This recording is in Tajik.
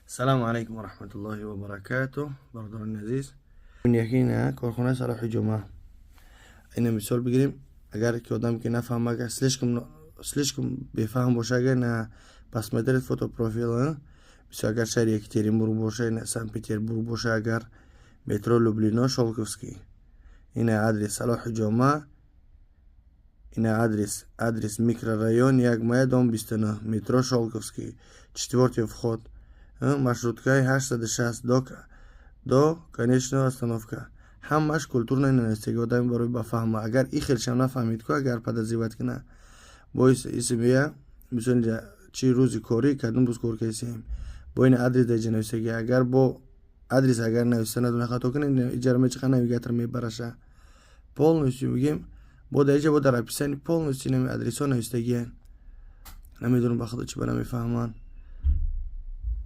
Салому алайкум ва раҳматуллоҳи ва баракатуҳ, бародарони азиз. Яки ина корхонаи Салоҳи Ҷома. Ина мисол бигирем, агар ки одам ки нафаҳма, агар слишком слишком бефаҳм боша, агар на посмотреть фото профил, мисол, агар шаҳри Екатеринбург боша, ина Санкт-Петербург боша, агар метро Люблино, Щёлковский, ина адрес Салоҳи Ҷома, ина адрес микрорайон 1 Мая, дом 29, метро Щёлковский, четвёртый вход, маршруткаи 860 до конечная остановка. Ҳамааш культурно навистаги, одами барои бафаҳма. Агар и хелшам нафаҳмид ку, агар подозревать кина, боис исмия, мисол, инҷа чи рӯзи корӣ, кадом рӯз кор кардисем, бо ин адрес даҷа навистаги. Агар бо адрес агар нависта надона, хато кунед, иҷара мечиқа, навигатор мебараша полностью, бигем, бо дар иҷа, бо дар описании полностью нами адресҳо навистагиян. Намедонам, ба худо, чӣ ба намефаҳманд.